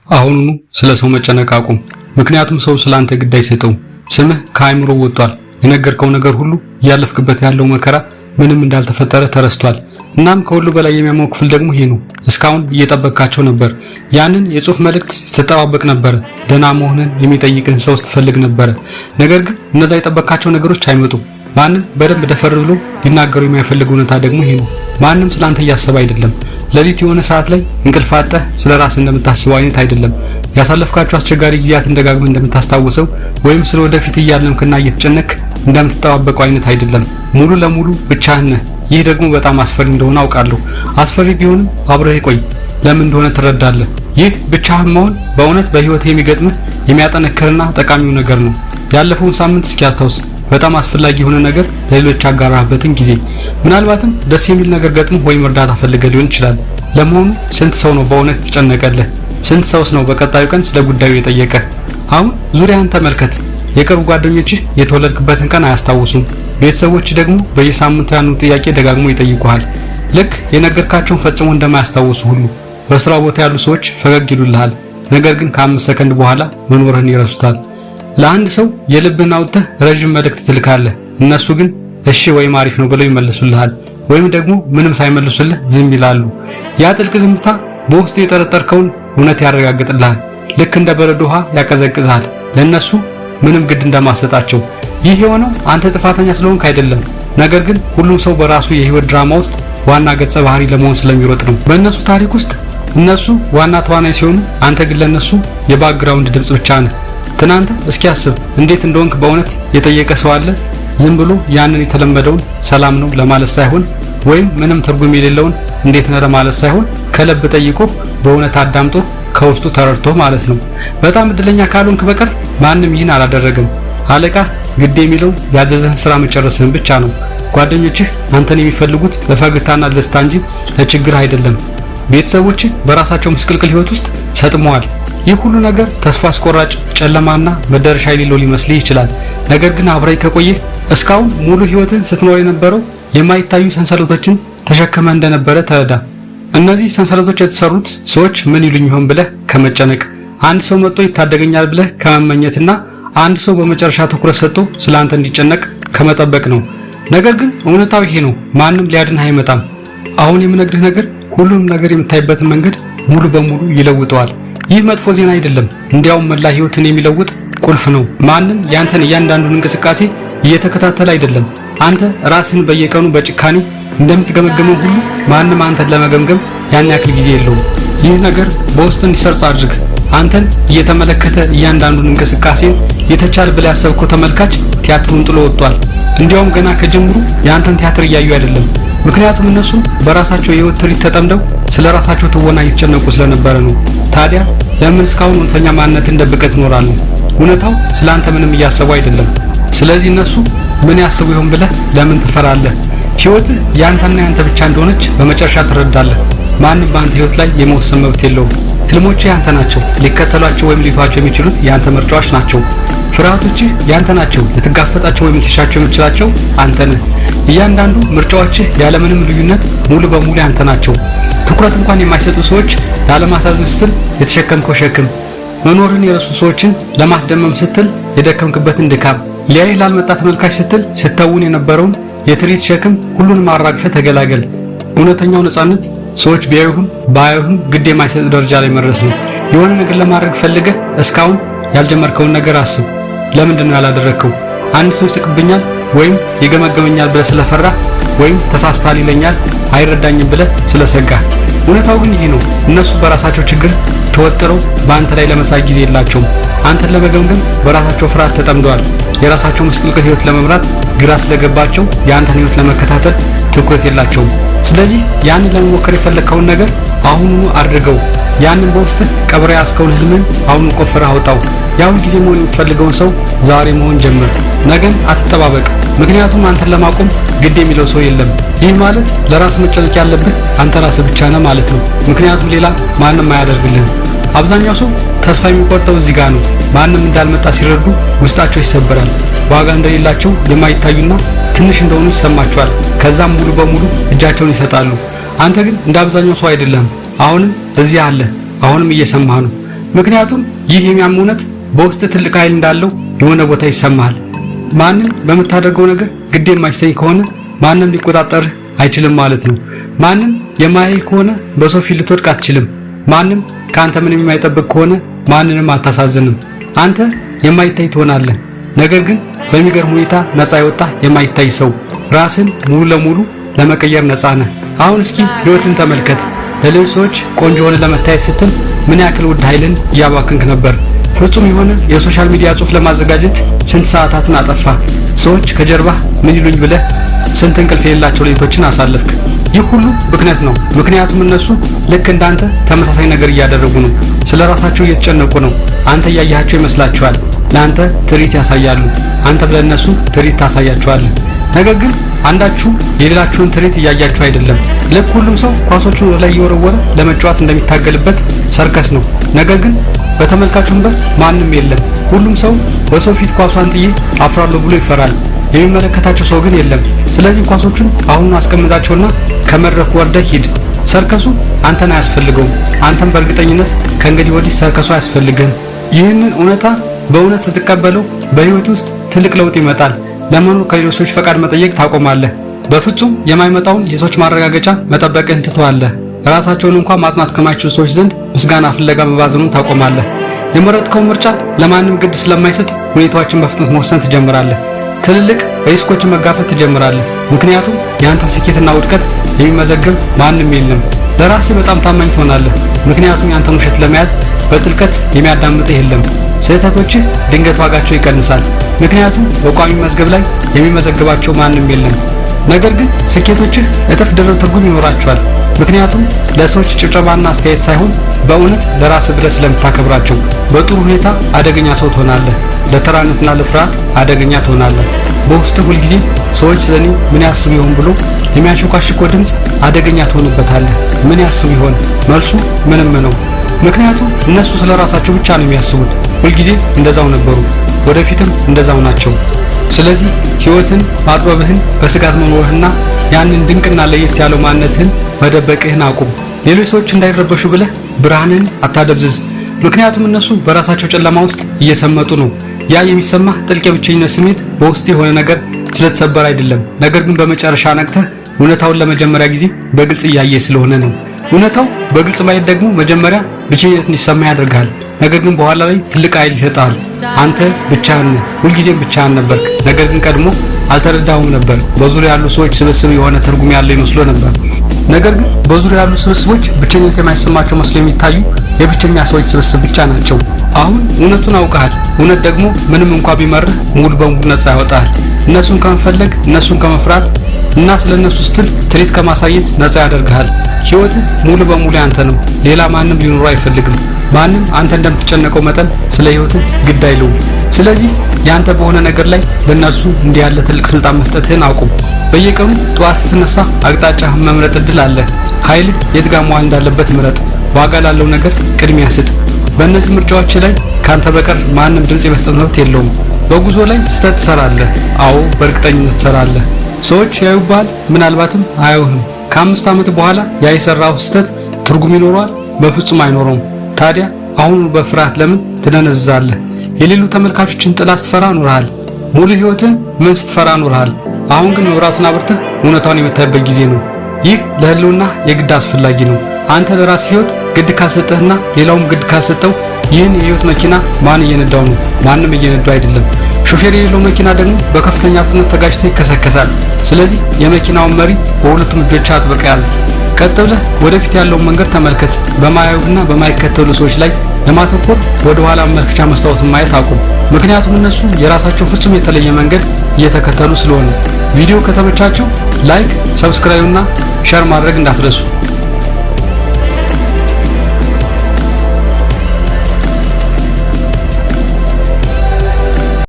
አሁኑኑ ስለ ሰው መጨነቅ አቁም። ምክንያቱም ሰው ስለ አንተ ግድ አይሰጠውም። ስምህ ከአእምሮ ወጥቷል። የነገርከው ነገር ሁሉ፣ እያለፍክበት ያለው መከራ ምንም እንዳልተፈጠረ ተረስቷል። እናም ከሁሉ በላይ የሚያመው ክፍል ደግሞ ይሄ ነው። እስካሁን እየጠበቅካቸው ነበር። ያንን የጽሁፍ መልእክት ስትጠባበቅ ነበር። ደህና መሆንን የሚጠይቅህን ሰው ስትፈልግ ነበረ። ነገር ግን እነዛ የጠበቅካቸው ነገሮች አይመጡም። ማንም በደንብ ደፈር ብሎ ሊናገሩ የማይፈልግ እውነታ ደግሞ ይሄ ነው። ማንም ስላንተ እያሰበ አይደለም። ሌሊት የሆነ ሰዓት ላይ እንቅልፍ አጥተህ ስለ ራስህ እንደምታስበው አይነት አይደለም። ያሳለፍካቸው አስቸጋሪ ጊዜያትን ደጋግመህ እንደምታስታውሰው ወይም ስለ ወደፊት እያለምክና እየተጨነክ እንደምትጠባበቀው አይነት አይደለም። ሙሉ ለሙሉ ብቻህን ነህ። ይህ ደግሞ በጣም አስፈሪ እንደሆነ አውቃለሁ። አስፈሪ ቢሆንም አብረህ ይቆይ። ለምን እንደሆነ ትረዳለህ። ይህ ብቻህን መሆን በእውነት በህይወት የሚገጥምህ የሚያጠነክርና ጠቃሚው ነገር ነው። ያለፈውን ሳምንት እስኪ አስታውስ። በጣም አስፈላጊ የሆነ ነገር ለሌሎች ያጋራህበትን ጊዜ። ምናልባትም ደስ የሚል ነገር ገጥሞ ወይም እርዳታ ፈልገህ ሊሆን ይችላል። ለመሆኑ ስንት ሰው ነው በእውነት የተጨነቀልህ? ስንት ሰውስ ነው በቀጣዩ ቀን ስለ ጉዳዩ የጠየቀ? አሁን ዙሪያህን ተመልከት። የቅርብ ጓደኞችህ የተወለድክበትን ቀን አያስታውሱም። ቤተሰቦች ደግሞ በየሳምንቱ ያንኑ ጥያቄ ደጋግሞ ይጠይቁሃል። ልክ የነገርካቸውን ፈጽሞ እንደማያስታውሱ ሁሉ። በስራ ቦታ ያሉ ሰዎች ፈገግ ይሉልሃል፣ ነገር ግን ከ5 ሰከንድ በኋላ መኖርህን ይረሱታል። ለአንድ ሰው የልብህን አውጥተህ ረዥም መልእክት ትልካለህ። እነሱ ግን እሺ ወይም አሪፍ ነው ብለው ይመልሱልሃል፣ ወይም ደግሞ ምንም ሳይመልሱልህ ዝም ይላሉ። ያ ጥልቅ ዝምታ በውስጡ የጠረጠርከውን እውነት ያረጋግጥልሃል። ልክ እንደ በረዶ ውሃ ያቀዘቅዝሃል። ለእነሱ ምንም ግድ እንደማሰጣቸው። ይህ የሆነው አንተ ጥፋተኛ ስለሆንክ አይደለም፣ ነገር ግን ሁሉም ሰው በራሱ የህይወት ድራማ ውስጥ ዋና ገጸ ባህሪ ለመሆን ስለሚሮጥ ነው። በእነሱ ታሪክ ውስጥ እነሱ ዋና ተዋናይ ሲሆኑ፣ አንተ ግን ለእነሱ የ background ድምጽ ብቻ ነህ። ትናንት እስኪ አስብ፣ እንዴት እንደሆንክ በእውነት የጠየቀ ሰው አለ? ዝም ብሎ ያንን የተለመደውን ሰላም ነው ለማለት ሳይሆን ወይም ምንም ትርጉም የሌለውን እንዴት ነህ ለማለት ሳይሆን ከልብ ጠይቆ፣ በእውነት አዳምጦ፣ ከውስጡ ተረድቶ ማለት ነው። በጣም እድለኛ ካልሆንክ በቀር ማንም ይህን አላደረገም። አለቃ ግድ የሚለው ያዘዘህን ስራ መጨረስህን ብቻ ነው። ጓደኞችህ አንተን የሚፈልጉት ለፈገግታና ለደስታ እንጂ ለችግር አይደለም። ቤተሰቦችህ በራሳቸው ምስቅልቅል ህይወት ውስጥ ሰጥመዋል። ይህ ሁሉ ነገር ተስፋ አስቆራጭ፣ ጨለማና መዳረሻ የሌለው ሊመስልህ ይችላል። ነገር ግን አብረህ ከቆየህ እስካሁን ሙሉ ህይወትን ስትኖር የነበረው የማይታዩ ሰንሰለቶችን ተሸክመህ እንደነበረ ተረዳ። እነዚህ ሰንሰለቶች የተሰሩት ሰዎች ምን ይሉኝ ይሆን ብለህ ከመጨነቅ፣ አንድ ሰው መጥቶ ይታደገኛል ብለህ ከመመኘትና አንድ ሰው በመጨረሻ ትኩረት ሰጥቶ ስለ አንተ እንዲጨነቅ ከመጠበቅ ነው። ነገር ግን እውነታው ይሄ ነው። ማንም ሊያድንህ አይመጣም። አሁን የምነግርህ ነገር ሁሉንም ነገር የምታይበትን መንገድ ሙሉ በሙሉ ይለውጠዋል። ይህ መጥፎ ዜና አይደለም፣ እንዲያውም መላ ህይወትን የሚለውጥ ቁልፍ ነው። ማንም ያንተን እያንዳንዱን እንቅስቃሴ እየተከታተለ አይደለም። አንተ ራስህን በየቀኑ በጭካኔ እንደምትገመገመው ሁሉ ማንም አንተን ለመገምገም ያን ያክል ጊዜ የለውም። ይህ ነገር በውስጥ እንዲሰርጽ አድርግ። አንተን እየተመለከተ እያንዳንዱን እንቅስቃሴን የተቻለ ብለህ ያሰብከው ተመልካች ቲያትሩን ጥሎ ወጥቷል። እንዲያውም ገና ከጅምሩ የአንተን ቲያትር እያዩ አይደለም። ምክንያቱም እነሱ በራሳቸው የህይወት ትርኢት ተጠምደው ስለ ራሳቸው ትወና እየተጨነቁ ስለነበረ ነው። ታዲያ ለምን እስካሁን እውነተኛ ማንነትን ደብቀህ ትኖራለህ? እውነታው ስለ አንተ ምንም እያሰቡ አይደለም። ስለዚህ እነሱ ምን ያስቡ ይሆን ብለህ ለምን ትፈራለህ? ህይወትህ ያንተና ያንተ ብቻ እንደሆነች በመጨረሻ ትረዳለህ። ማንም በአንተ ህይወት ላይ የመወሰን መብት የለውም። ህልሞችህ ያንተ ናቸው። ሊከተሏቸው ወይም ሊተዋቸው የሚችሉት ያንተ ምርጫዎች ናቸው። ፍርሃቶችህ ያንተ ናቸው። ልትጋፈጣቸው ወይም ልትሸሻቸው የምትችላቸው አንተ ነህ። እያንዳንዱ ምርጫዎችህ ያለምንም ልዩነት ሙሉ በሙሉ ያንተ ናቸው። ትኩረት እንኳን የማይሰጡ ሰዎች ላለማሳዘን ስትል የተሸከምከው ሸክም፣ መኖርህን የረሱ ሰዎችን ለማስደመም ስትል የደከምክበትን ድካም፣ ሊያይህ ላልመጣ ተመልካች ስትል ስተውን የነበረውን የትርኢት ሸክም ሁሉንም አራግፈህ ተገላገል። እውነተኛው ነጻነት ሰዎች ቢያዩህም ባያዩህም ግድ የማይሰጥ ደረጃ ላይ መድረስ ነው። የሆነ ነገር ለማድረግ ፈልገህ እስካሁን ያልጀመርከውን ነገር አስብ። ለምንድን ነው ያላደረግከው? አንድ ሰው ይስቅብኛል ወይም ይገመገመኛል ብለህ ስለፈራህ ወይም ተሳስተሃል ይለኛል፣ አይረዳኝም ብለህ ስለሰጋህ። እውነታው ግን ይሄ ነው። እነሱ በራሳቸው ችግር ተወጥረው በአንተ ላይ ለመሳቅ ጊዜ የላቸውም። አንተን ለመገምገም በራሳቸው ፍርሃት ተጠምደዋል። የራሳቸው ምስቅልቅል ህይወት ለመምራት ግራ ስለገባቸው የአንተን ህይወት ለመከታተል ትኩረት የላቸውም። ስለዚህ ያንን ለመሞከር የፈለግከውን ነገር አሁኑኑ አድርገው። ያንን በውስጥህ ቀብረህ ያስከውን ህልምህን አሁኑ ቆፍረህ አውጣው። የአሁን ጊዜ መሆን የምትፈልገውን ሰው ዛሬ መሆን ጀምር። ነገን አትጠባበቅ። ምክንያቱም አንተን ለማቆም ግድ የሚለው ሰው የለም። ይህ ማለት ለራስ መጨነቅ ያለብህ አንተ ራስህ ብቻ ነህ ማለት ነው። ምክንያቱም ሌላ ማንም አያደርግልህም። አብዛኛው ሰው ተስፋ የሚቆርጠው እዚህ ጋር ነው። ማንም እንዳልመጣ ሲረዱ ውስጣቸው ይሰበራል። ዋጋ እንደሌላቸው የማይታዩና ትንሽ እንደሆኑ ይሰማቸዋል። ከዛም ሙሉ በሙሉ እጃቸውን ይሰጣሉ። አንተ ግን እንደ አብዛኛው ሰው አይደለህም። አሁንም እዚህ አለ። አሁንም እየሰማህ ነው። ምክንያቱም ይህ የሚያም እውነት በውስጥ ትልቅ ኃይል እንዳለው የሆነ ቦታ ይሰማሃል። ማንም በምታደርገው ነገር ግድ የማይሰኝ ከሆነ ማንም ሊቆጣጠርህ አይችልም ማለት ነው። ማንም የማያይህ ከሆነ በሰው ፊት ልትወድቅ አትችልም። ማንም ከአንተ ምንም የማይጠብቅ ከሆነ ማንንም አታሳዝንም። አንተ የማይታይ ትሆናለህ። ነገር ግን በሚገርም ሁኔታ ነፃ የወጣ የማይታይ ሰው፣ ራስን ሙሉ ለሙሉ ለመቀየር ነፃ ነህ። አሁን እስኪ ህይወትን ተመልከት። ለሌሎች ሰዎች ቆንጆ ሆነ ለመታየት ስትል ምን ያክል ውድ ኃይልን እያባከንክ ነበር? ፍጹም የሆነ የ social media ጽሑፍ ለማዘጋጀት ስንት ሰዓታትን አጠፋህ? ሰዎች ከጀርባህ ምን ይሉኝ ብለህ ስንት እንቅልፍ የሌላቸው ሌሊቶችን አሳለፍክ? ይህ ሁሉ ብክነት ነው። ምክንያቱም እነሱ ልክ እንዳንተ ተመሳሳይ ነገር እያደረጉ ነው። ስለ ራሳቸው እየተጨነቁ ነው። አንተ እያየሃቸው ይመስላቸዋል። ለአንተ ትርኢት ያሳያሉ፣ አንተም ለእነሱ ትርኢት ታሳያቸዋለህ። ነገር ግን አንዳችሁ የሌላችሁን ትርኢት እያያችሁ አይደለም። ልክ ሁሉም ሰው ኳሶቹን ወደ ላይ እየወረወረ ለመጫወት እንደሚታገልበት ሰርከስ ነው። ነገር ግን በተመልካች ወንበር ማንም የለም። ሁሉም ሰው በሰው ፊት ኳሷን ጥዬ አፍራለሁ ብሎ ይፈራል። የሚመለከታቸው ሰው ግን የለም። ስለዚህ ኳሶቹን አሁኑኑ አስቀምጣቸውና ከመድረኩ ወርደህ ሂድ። ሰርከሱ አንተን አያስፈልገውም። አንተም በእርግጠኝነት ከእንግዲህ ወዲህ ሰርከሱ አያስፈልግህም። ይህንን እውነታ በእውነት ስትቀበለው በህይወት ውስጥ ትልቅ ለውጥ ይመጣል። ለመኖር ከሌሎች ሰዎች ፈቃድ መጠየቅ ታቆማለህ። በፍጹም የማይመጣውን የሰዎች ማረጋገጫ መጠበቅህን ትተዋለህ። ራሳቸውን እንኳን ማጽናት ከማይችሉ ሰዎች ዘንድ ምስጋና ፍለጋ መባዘኑን ታቆማለህ። የመረጥከው ምርጫ ለማንም ግድ ስለማይሰጥ ሁኔታዎችን በፍጥነት መወሰን ትጀምራለህ። ትልልቅ risk ኦችን መጋፈጥ ትጀምራለህ። ምክንያቱም የአንተ ስኬትና ውድቀት የሚመዘግብ ማንም የለም። ለራስህ በጣም ታማኝ ትሆናለህ። ምክንያቱም ያንተን ውሸት ለመያዝ በጥልቀት የሚያዳምጥህ የለም። ስህተቶችህ ድንገት ዋጋቸው ይቀንሳል። ምክንያቱም በቋሚ መዝገብ ላይ የሚመዘግባቸው ማንም የለም። ነገር ግን ስኬቶችህ እጥፍ ድርብ ትርጉም ይኖራቸዋል። ምክንያቱም ለሰዎች ጭብጨባና አስተያየት ሳይሆን በእውነት ለራስህ ብለህ ስለምታከብራቸው። በጥሩ ሁኔታ አደገኛ ሰው ትሆናለህ። ለተራነትና ለፍርሃት አደገኛ ትሆናለህ። በውስጥህ ሁልጊዜ ሰዎች ስለኔ ምን ያስቡ ይሆን ብሎ የሚያንሾካሽከው ድምፅ አደገኛ ትሆንበታለህ። ምን ያስቡ ይሆን? መልሱ ምንም ነው። ምክንያቱም እነሱ ስለ ራሳቸው ብቻ ነው የሚያስቡት። ሁልጊዜ እንደዛው ነበሩ፣ ወደፊትም እንደዛው ናቸው። ስለዚህ ህይወትን ማጥበብህን፣ በስጋት መኖርህና ያንን ድንቅና ለየት ያለው ማንነትህን መደበቅህን አቁም። ሌሎች ሰዎች እንዳይረበሹ ብለህ ብርሃንህን አታደብዝዝ። ምክንያቱም እነሱ በራሳቸው ጨለማ ውስጥ እየሰመጡ ነው። ያ የሚሰማህ ጥልቅ የብቸኝነት ስሜት በውስጥ የሆነ ነገር ስለተሰበረ አይደለም፣ ነገር ግን በመጨረሻ ነቅተህ እውነታውን ለመጀመሪያ ጊዜ በግልጽ እያየህ ስለሆነ ነው። እውነታው በግልጽ ማየት ደግሞ መጀመሪያ ብቸኝነት እንዲሰማህ ያደርግሃል። ነገር ግን በኋላ ላይ ትልቅ ኃይል ይሰጥሃል። አንተ ብቻህን ነህ፣ ሁልጊዜም ብቻህን ነበርክ። ነገር ግን ቀድሞ አልተረዳሁም ነበር። በዙሪያ ያሉ ሰዎች ስብስብ የሆነ ትርጉም ያለው ይመስሎ ነበር። ነገር ግን በዙሪያ ያሉ ስብስቦች ብቸኝነት የማይሰማቸው መስሎ የሚታዩ የብቸኛ ሰዎች ስብስብ ብቻ ናቸው። አሁን እውነቱን አውቀሃል። እውነት ደግሞ ምንም እንኳ ቢመርህ ሙሉ በሙሉ ነፃ ያወጣሃል። እነሱን ከመፈለግ፣ እነሱን ከመፍራት እና ስለ እነሱ ስትል ትርኢት ከማሳየት ነፃ ያደርግሃል። ህይወትህ ሙሉ በሙሉ ያንተ ነው። ሌላ ማንም ሊኖረው አይፈልግም። ማንም አንተ እንደምትጨነቀው መጠን ስለ ህይወትህ ግድ አይለውም። ስለዚህ ያንተ በሆነ ነገር ላይ ለነሱ እንዲህ ያለ ትልቅ ስልጣን መስጠትህን አቁም። በየቀኑ ጠዋት ስትነሳ አቅጣጫህን መምረጥ እድል አለ። ኃይልህ የት ጋር መዋል እንዳለበት ምረጥ። ዋጋ ላለው ነገር ቅድሚያ ስጥ። በእነዚህ ምርጫዎች ላይ ካንተ በቀር ማንም ድምጽ የመስጠት መብት የለውም። በጉዞ ላይ ስህተት ትሰራለህ። አዎ፣ በእርግጠኝነት ትሰራለህ። ሰዎች ያዩብሃል፣ ምናልባትም አያዩህም። ከ5 ዓመት በኋላ ያ የሰራው ስህተት ትርጉም ይኖረዋል? በፍጹም አይኖረውም። ታዲያ አሁኑ በፍርሃት ለምን ትደነዝዛለህ? የሌሉ ተመልካቾችን ጥላ ስትፈራ ኖረሃል። ሙሉ ህይወትህን ምን ስትፈራ ኖረሃል። አሁን ግን መብራቱን አብርተህ እውነታውን የምታይበት ጊዜ ነው። ይህ ለህልውና የግድ አስፈላጊ ነው። አንተ ለራስህ ህይወት ግድ ካልሰጠህና ሌላውም ግድ ካልሰጠው ይህን የህይወት መኪና ማን እየነዳው ነው? ማንም እየነዳው አይደለም። ሾፌር የሌለው መኪና ደግሞ በከፍተኛ ፍጥነት ተጋጭቶ ይከሰከሳል። ስለዚህ የመኪናውን መሪ በሁለቱም እጆችህ አጥብቀህ ያዝ። ቀጥ ብለህ ወደፊት ያለውን መንገድ ተመልከት። በማያዩና በማይከተሉ ሰዎች ላይ ለማተኮር ወደ ኋላ መመልከቻ መስታወትን ማየት አቁም። ምክንያቱም እነሱ የራሳቸው ፍጹም የተለየ መንገድ እየተከተሉ ስለሆነ። ቪዲዮ ከተመቻችሁ like፣ subscribe እና share ማድረግ እንዳትረሱ።